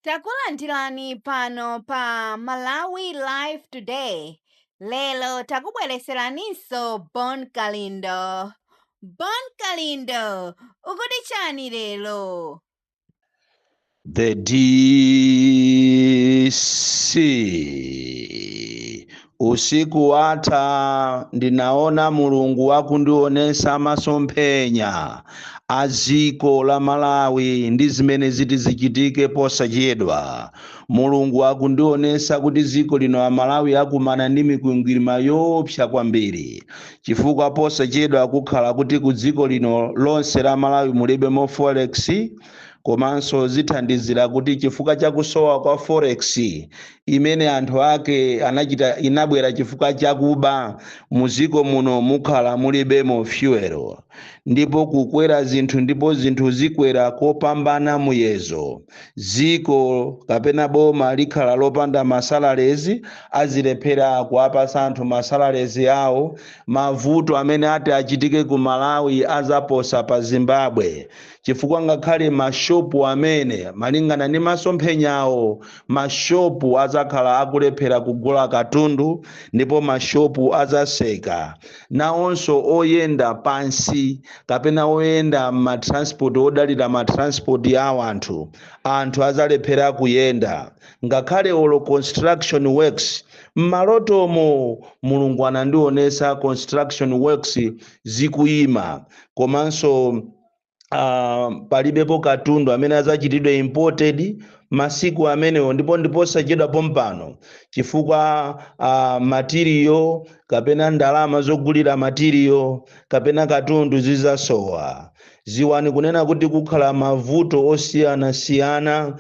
Takulandirani pano pa Malawi Live Today. Lero takubwereseraninso Bon Kalindo. Bon Kalindo, ukuti chani lero? The DC. Usiku watha ndinaona Mulungu akundionesa masomphenya a dziko la Malawi ndi zimene ziti zichitike posachedwa. Mulungu akundionesa kuti dziko lino, Amalawi akumana ndi mikwingwirima yoopsa kwambiri, chifukwa posachedwa kukhala kuti ku dziko lino lonse la Malawi mulibe mo forex. Komanso zithandizira kuti chifukwa cha kusowa kwa forex imene anthu ake anachita inabwera chifukwa chakuba, muziko muno mukhala mulibemo fuel, ndipo kukwera zinthu, ndipo zinthu zikwera kopambana muyezo. Ziko kapena boma likhala lopanda ma salaries, azilephera kuwapasa anthu ma salaries awo. Mavuto amene ati achitike ku Malawi azaposa pa Zimbabwe, chifukwa ngakhale mashopu amene, malingana ndi masomphenyawo, mashopu azakhala akulephera kugula katundu ndipo mashopu azaseka. Nawonso oyenda pansi kapena oyenda ma transport, odalira ma transport ya anthu, anthu azalephera kuyenda. Ngakhale olo construction works, mmalotomo Mulungu anandionesa construction works zikuyima. Komanso palibepo katundu amene azachitidwe imported masiku amenewo, ndipo ndiposachedwa pompano, chifukwa material kapena ndalama zogulira material kapena katundu zizasowa. Ziwani kunena kuti kukhala mavuto osiyanasiyana.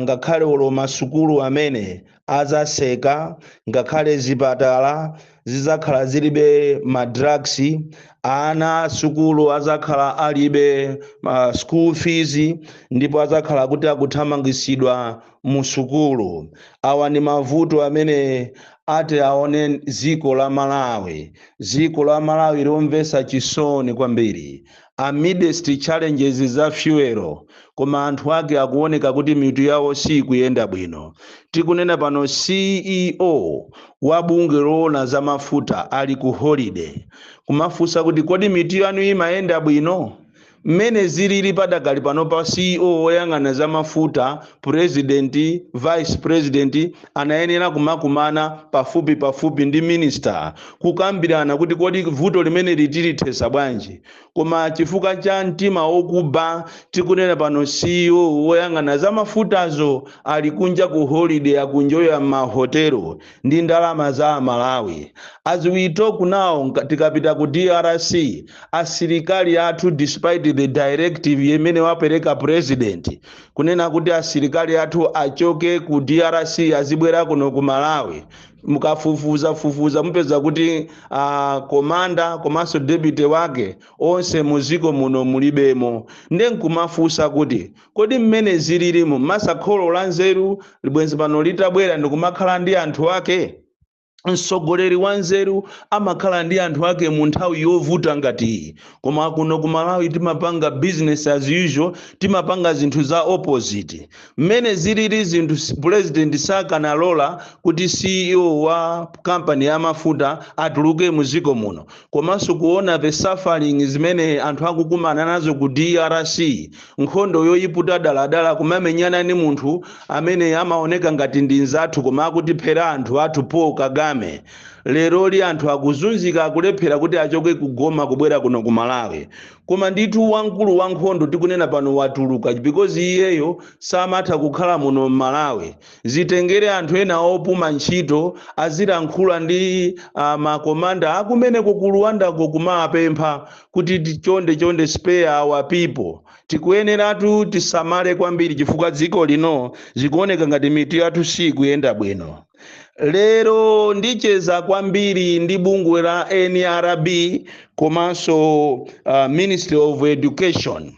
Ngakhale olo masukulu amene azaseka, ngakhale zipatala zizakhala zilibe ma drugs, ana asukulu azakhala alibe school fees, ndipo azakhala kuti akuthamangisidwa mu sukulu. Awa ndi mavuto amene ati aone dziko la Malawi. Dziko la Malawi lomvetsa chisoni kwambiri, amidst challenges za fuel, koma anthu ake akuoneka kuti mitu yawo sikuyenda bwino. Tikunena pano, CEO wa bungwe loona za mafuta ali ku holiday. Kumafunsa kuti, kodi mitu yanu imayenda bwino? Mmene zilili padakali pano, pa CEO woyang'ana za mafuta, president, vice president anayenera kumakumana pafupi pafupi ndi minister kukambirana kuti kodi vuto limene litilithesa bwanji. Koma chifukwa cha mtima wokuba, tikunena pano CEO woyang'ana za mafutazo ali kunja ku holiday, akunjoya mahotelo ndi ndalama za Malawi. As we talk now, tikapita ku DRC, asilikali athu, despite the directive imene wapereka president kunena kuti asilikali athu achoke ku DRC azibwera kuno ku Malawi, mukafufuza fufuza mupeza kuti commander komanso deputy wake onse muziko muno mulibemo. Nde nkumafunsa kuti kodi mmene zililimo, masakholo la nzeru libwenzi pano litabwera ndikumakhala ndi anthu ake? Mtsogoleri wa nzeru amakhala ndi anthu ake mu nthawi yovuta ngati iyi. Koma kuno ku Malawi timapanga business as usual, timapanga zinthu za opposite. Mmene zilili zinthu, president sakanalola kuti CEO wa kampani ya mafuta atuluke muziko muno, komanso kuona the suffering zimene anthu akukumana nazo ku DRC, nkhondo yoyiputa daladala, kumamenyana ndi munthu amene amaoneka ngati ndi nzathu koma akutiphera anthu athu, Paul Kagame. Leroli anthu akuzunzika, akulephera kuti achoke kugoma kubwera kuno ku Malawi. Koma ndithu wamkulu wa nkhondo tikunena pano watuluka because iyeyo samatha kukhala muno m'Malawi. Zitengere anthu ena opuma ntchito azilankhula ndi ma commander akumeneko ku Rwandako, kumapempha kuti chonde chonde, spare our people. Tikuyeneratu tisamale kwambiri, chifukwa dziko lino zikuoneka ngati mitu yathu sikuyenda bwino. Lero ndicheza kwambiri ndi bungwe la NRB komanso Ministry of Education.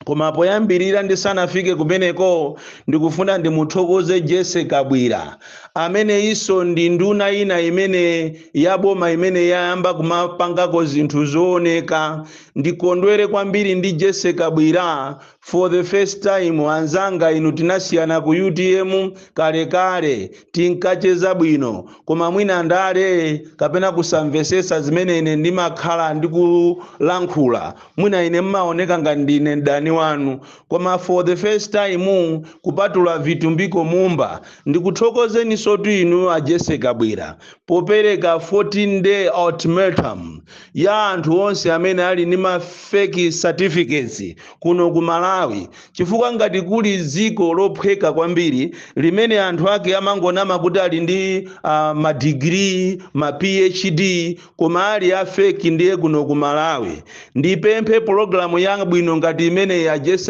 Koma poyambirira, ndisanafike kumeneko, ndikufuna ndimuthokoze Jesse Kabwira, amene iso ndi nduna ina imene yaboma imene yayamba kumapangako zinthu zooneka. Ndikondwere kwambiri ndi Jesse Kabwira. For the first time, anzanga inu, tinasiyana ku UTM kalekale, tinkacheza bwino, koma mwina ndale kapena kusamvesesa zimene ine ndimakhala ndikulankhula, mwina ine mmaoneka ngati ndine mdani wanu. Koma for the first time, kupatula Vitumbiko Mumba, ndikuthokozeni sotu inu a Jessie Kabwila popereka 14 day ultimatum ya anthu onse amene ali ndi ma fake certificates kuno ku Malawi, chifukwa ngati kuli dziko lophweka kwambiri limene anthu ake amangonama kuti ali ndi madigiri, ma PhD, koma ali a fake, ndiye kuno ku Malawi. Ndipemphe pologalamu yabwino ngati imene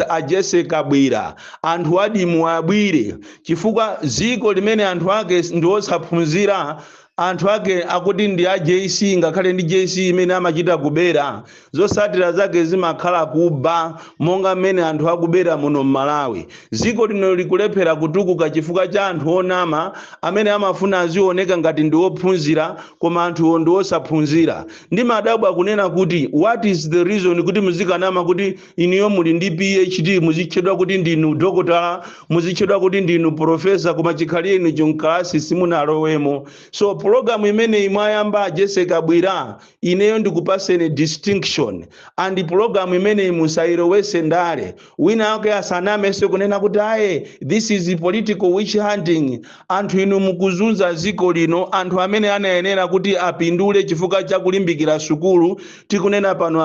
a Jessie Kabwila, anthu adimu abwire, chifukwa dziko limene anthu ake ndi osaphunzira, anthu ake akuti ndi a JC, ngakhale ndi JC imene amachita kubera, zosatira zake zimakhala kuba monga mmene anthu akubera muno mMalawi. Dziko lino likulephera kutukuka chifukwa cha anthu onama amene amafuna azioneka ngati ndi ophunzira, koma anthuwo ndi osaphunzira. Ndimadabwa kunena kuti what is the reason kuti muzikanama kuti inuyo muli ndi PhD, muzitchedwa kuti ndinu dokotala, muzitchedwa kuti ndinu professor, koma chikhalire inu mkalasi simunalowemo? So pologalamu imeneyi mwayamba, Jessie Kabwila, ineyo ndikupaseni distinction, and pologalamu imeneyi musayilowese ndale. Wina ake asanamese kunena kuti aye, this is political witch hunting. Anthu inu mukuzunza dziko lino. Anthu amene anayenera kuti apindule chifukwa cha kulimbikira sukulu, tikunena pano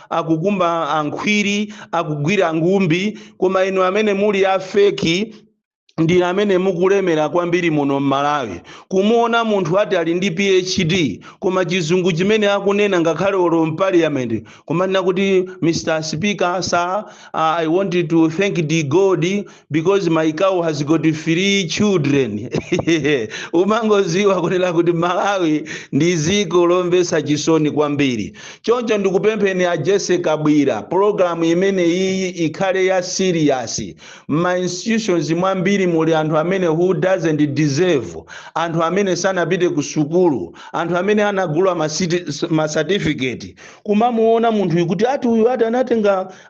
akukumba ankhwiri, akugwira ngumbi, koma inu amene muli a fake ndi amene mukulemera kwambiri muno mMalawi. Kumuona munthu ati ali ndi PhD, koma chizungu chimene akunena, ngakhale olo mparliament kumanena kuti, "Mr Speaker, sir, I want to thank the God because my cow has got three children," umangoziwa kunena kuti Malawi ndi dziko lomvetsa chisoni kwambiri. Choncho ndikupempheni a Jessie Kabwila, pologalamu imene iyi ikhale ya serious. Ma institutions mwambiri muli anthu amene who doesn't deserve, anthu amene sanapite ku sukulu, anthu amene anagula ma certificate. Kumamuona munthu kuti ati uyu ati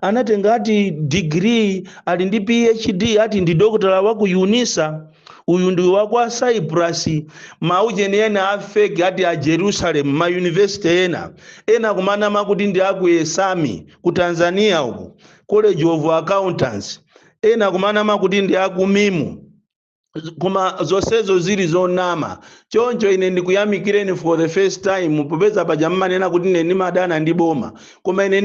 anatenga ati degree, ali ndi PhD, ati ndi dokotala wa ku UNISA, uyu ndi wakwa Cyprus, maucheni ena a fake ati a Jerusalem, ma university ena ena kumanama kuti ndi aku ESAMI ku Tanzania uku, College of Accountants, ena kumanama kuti ndi aku MIMU, koma zonsezo zili zonama. Choncho ine ndikuyamikireni for the first time, popeza paja mmanena kuti ine ndimadana ndi boma, koma ine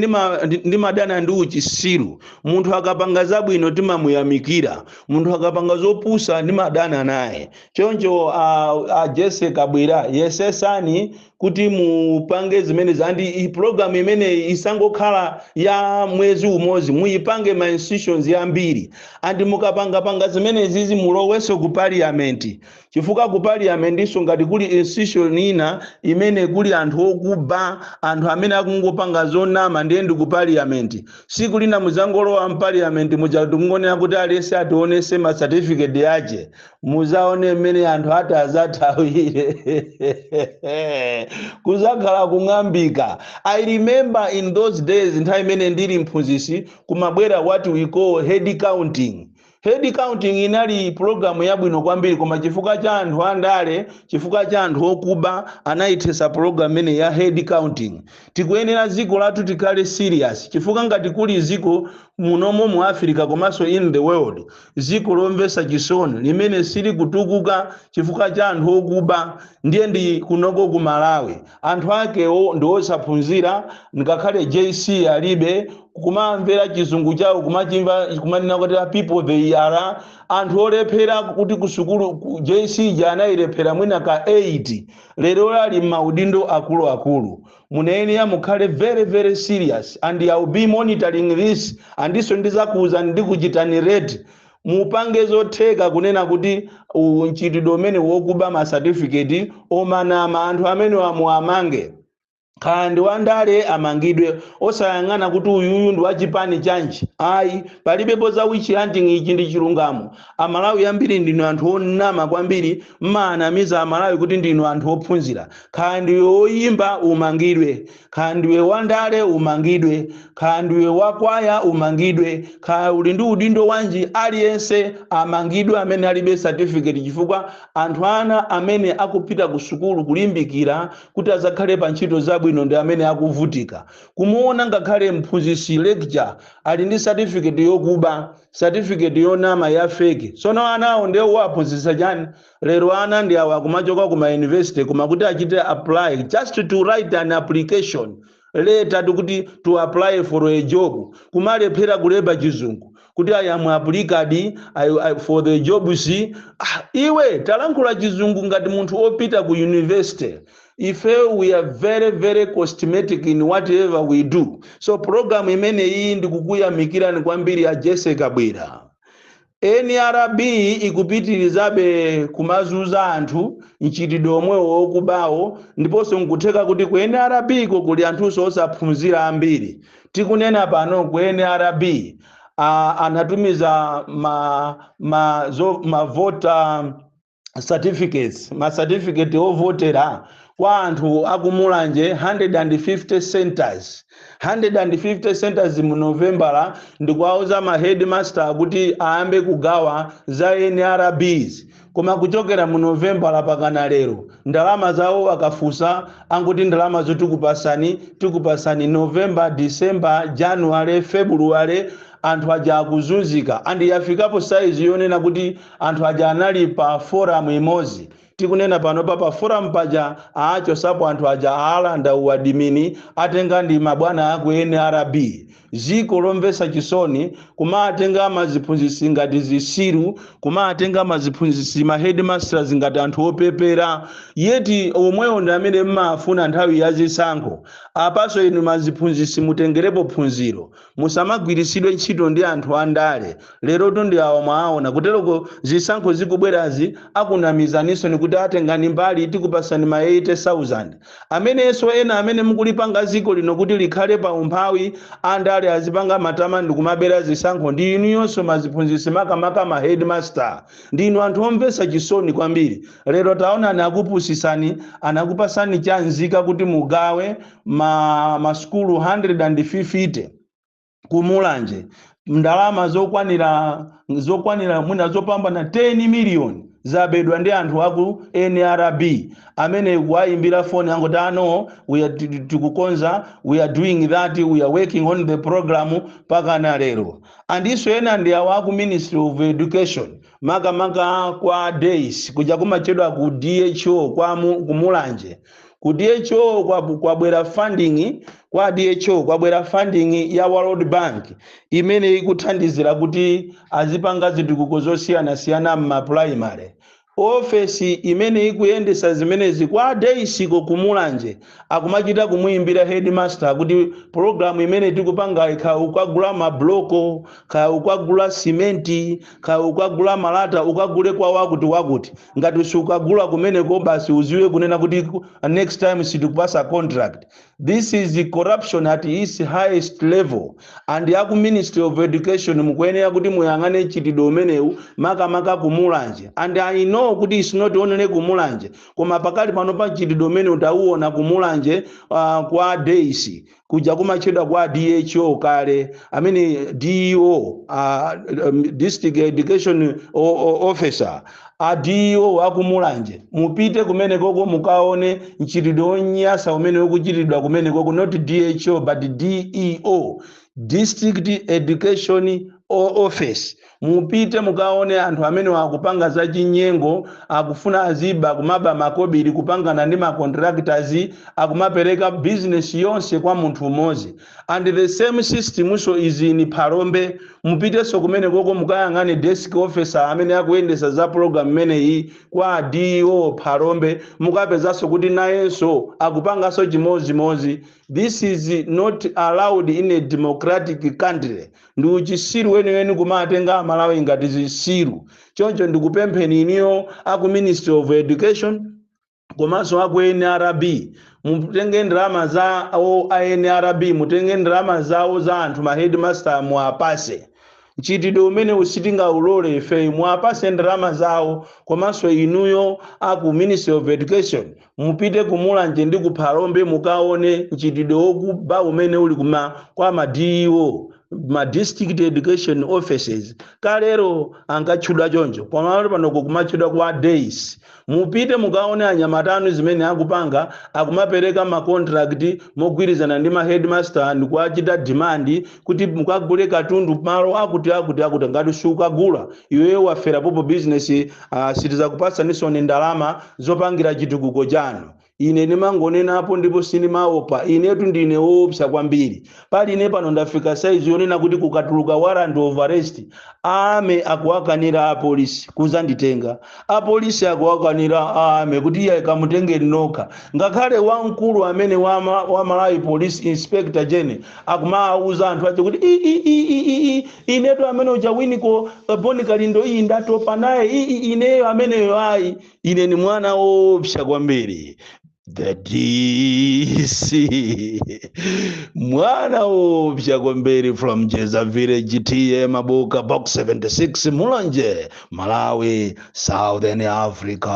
ndimadana ndi uchisiru. Munthu akapanga zabwino timamuyamikira, munthu akapanga zopusa ndimadana naye. Choncho a Jessie Kabwila, yesesani kuti mupange zimene zandi program imeneyi isangokhala ya mwezi umodzi, muyipange ma institutions yambiri, and mukapangapanga zimene zizi mulowenso ku parliament, chifukwa ku parliament iso ngati kuli institution ina imene kuli anthu okuba, anthu amene akungopanga zonama, ndiye ndi ku parliament. Siku lina muzangolowa mparliament muja tikungonena kuti aliyense ationese ma certificate yache, muzaone mmene anthu ati azathawire, kuzakhala kung'ambika. I remember in those days, nthawi imene ndili mphunzisi, kumabwera what we call head counting. Head counting inali pulogalamu yabwino kwambiri, koma chifukwa cha anthu andale, chifukwa cha anthu okuba, anayithesa pulogalamu imene ya head counting. Tikuyenera dziko lathu tikhale serious, chifukwa ngati kuli dziko munomo mu Africa komanso in the world, dziko lomvetsa chisoni limene sili kutukuka chifukwa cha anthu okuba, ndiye ndi kunoko ku Malawi. Anthu akewo ndi osaphunzira, ngakhale JC alibe, kumamvera chizungu chawo, kumachimva kumanena kuti people they are anthu olephera kuti kusukulu ku JC ja anayilephera mwina ka 8, lero ali m'maudindo akuluakulu. Munayenera mukhale very very serious, and I will be monitoring this, andiso ndizakuwuzani ndikuchitani rate. Mupange zotheka kunena kuti mchitidwe umene wokuba ma certificate, omanama, anthu amene amuamange. Kaya ndi wandale, amangidwe, osayang'ana kuti uyuyu ndi wachipani chanji, ayi. Palibepo za witch hunting, ichi ndi chilungamo. Amalawi ambiri ndinu anthu onama kwambiri, mmaanamiza Amalawi kuti ndinu anthu ophunzira. Kaya ndiwe woyimba, umangidwe. Kaya ndiwe wandale, umangidwe. Kaya ndiwe wakwaya, umangidwe. Kaya uli ndi udindo wanji, aliyense amangidwe amene alibe certificate, chifukwa anthu ana amene akupita ku sukulu kulimbikira kuti azakhale pa ntchito zabwino ndi amene akuvutika. Kumuona ngakhale mphunzitsi, lecturer, ali ndi certificate yokuba, certificate yonama, ya fake. Sono anawo ndiye uwaphunzitsa chani? Lero ana ndi awo akumachoka kuma university, koma kuti achite apply, just to write an application letter kuti to apply for a job, kumalephera kulemba Chizungu kuti "I am applicant for the job." Si ah, iwe talankhula Chizungu ngati munthu opita ku university. Ife we are very very cosmetic in whatever we do. So program imene iyi, ndikukuyamikirani kwambiri a Jessica Kabwira. NRB ikupitirizabe kumazuza anthu, mchitidwe omwewo wokubawo. Ndiponso nkutheka kuti ku NRB ko kuli anthunso osaphunzira ambiri. Tikunena pano, ku NRB anatumiza ma voter certificates, ma certificate ovotera kwa anthu akumulanje, 150 centers, 150 centers mu Novembala, ndikuwauza ma headmaster kuti ayambe kugawa za NRBs. Koma kuchokera mu Novembala pakana lero, ndalama zawo akafusa anguti ndalama zotikupasani, tikupasani. November, December, January, February, anthu aja akuzunzika. And yafikapo size yonena kuti anthu aja anali pa forum imodzi. Tikunena pano pa forum paja aachosapo anthu aja, aalanda u admin, atenga ndi mabwana aku NRB. Ziko lomvetsa chisoni, kumatenga maziphunzitsi ngati zisiru, kumatenga maziphunzitsi, ma headmasters, ngati anthu opepera, yet omwewo ndi amene mmafuna nthawi ya zisankho. Apaso inu maziphunzitsi mutengerepo phunziro, musamagwiritsidwe ntchito ndi anthu andale. Lero ndi awo mwaona kuteroko, zisankho zikubwerazi akunamizaninso nikuti atengani mbali, tikupasani ma 80,000. Amenenso ena amene mukulipanga ziko lino kuti likhale pa umphawi, andale azipanga matama ndi kumabera zisankho, ndi inuyonso maziphunzitsi, makamaka ma headmaster. Ndinu anthu omvetsa chisoni kwambiri. Lero taonani, akupusisani, anakupasani chanzika kuti mugawe ma masukulu 150 kumulanje, ndalama zokwanira mwina zopambana 10 million zabedwa ndi anthu aku NRB, amene kuwayimbira foni angoti, "Ano we are tikukonza, we are doing that, we are working on the program," pakana lero. Andiso ena ndi awo aku Ministry of Education, makamaka kwa DAIS, kuja kumachedwa ku DHO kwa kumulanje. Ku DHO kwabwera funding, kwa DHO kwabwera funding ya World Bank imene ikuthandizira kuti azipanga zitukuko zosiyanasiyana m'ma primary. Ofesi imene ikuyendesa zimenezi kwa DAIS-ko kumulanje, akumachita kumuyimbira headmaster kuti program imene tikupanga, kha ukagula mabloko, kha ukagula simenti, kha ukagula malata, ukagule kwa wakuti wakuti. Ngati sukagula kumeneko, basi uziwe kunena kuti next time sitikupasa contract. This is the corruption at its highest level. And aku Ministry of Education mukuyenera kuti muyang'ane mchitidwe umenewu, makamaka kumulanje. And I know kuti it's not only kumulanje, koma pakali pano pa mchitidwe umenewu tauona kumulanje, kwa DAIS, kuja kumachedwa kwa DHO kale, amene DEO, District Education Officer, a DEO akumulanje. Mupite kumene koko mukaone mchitidwe wonyasa umene ukuchitidwa kumene koko. Not DHO but DEO, District Education Office. Mupite mukaone anthu amene akupanga zachinyengo, akufuna aziba, kumaba makobiri, kupangana ndi ma contractors, akumapereka business yonse kwa munthu umodzi. And the same system so is in Phalombe. Mupitenso kumene koko mukayang'ane desk officer amene akuyendesa za program imeneyi kwa DEO Phalombe, mukapezanso kuti nayenso akupanganso chimozimozi. This is not allowed in a democratic country. Ndi uchisiru weniweni kumatenga Amalawi ngati zisiru choncho. Ndikupempheni iniyo aku Ministry of Education komanso aku NRB Mutenge ndalama za o NRB, mutenge ndalama zawo za anthu, ma headmaster, muapase. Mchitidwe umene usitingaulole ife. Muapase ndalama zawo. Komanso inuyo aku Ministry of Education, mupite kumulanje ndi kuphalombe, mukaone mchitidwe wokuba umene uli kuma kwa ma DEO, ma district education offices. Kalero ankatchudwa choncho, pamalo pano kumatchudwa kwa DAs. Mupite mukaone anyamatano zimene akupanga. Akumapereka ma contract mogwirizana ndi ma headmaster ndikuachita demand kuti mukagule katundu malo akuti akuti akuti. Ngati sukagula, iweyo wafera popo business. Sitizakupatsaninso ndalama zopangira chitukuko chanu. Ine ndimangonenapo ndipo sindimaopa. Inetu ndine woopsa kwambiri. Pali ine pano ndafika saizi yonena kuti kukatuluka warrant of arrest, ame akuwakanira apolisi kuzanditenga. Apolisi akuwakanira ame kuti iye kamutengeni nokha. Ngakhale wamkulu amene wa Malawi Police, Inspector General, akumawuza anthu ache kuti i, i, i, i, i, i, inetu amene uja Winiko Boni Kalindo iyi ndatopa naye. Ineyo ameneyo ayi. Ine ni mwana woopsa kwambiri, the DC, mwana woopsa kwambiri from Jeza Village, T/A Mabuka, Box 76, Mulanje, Malawi, Southern Africa.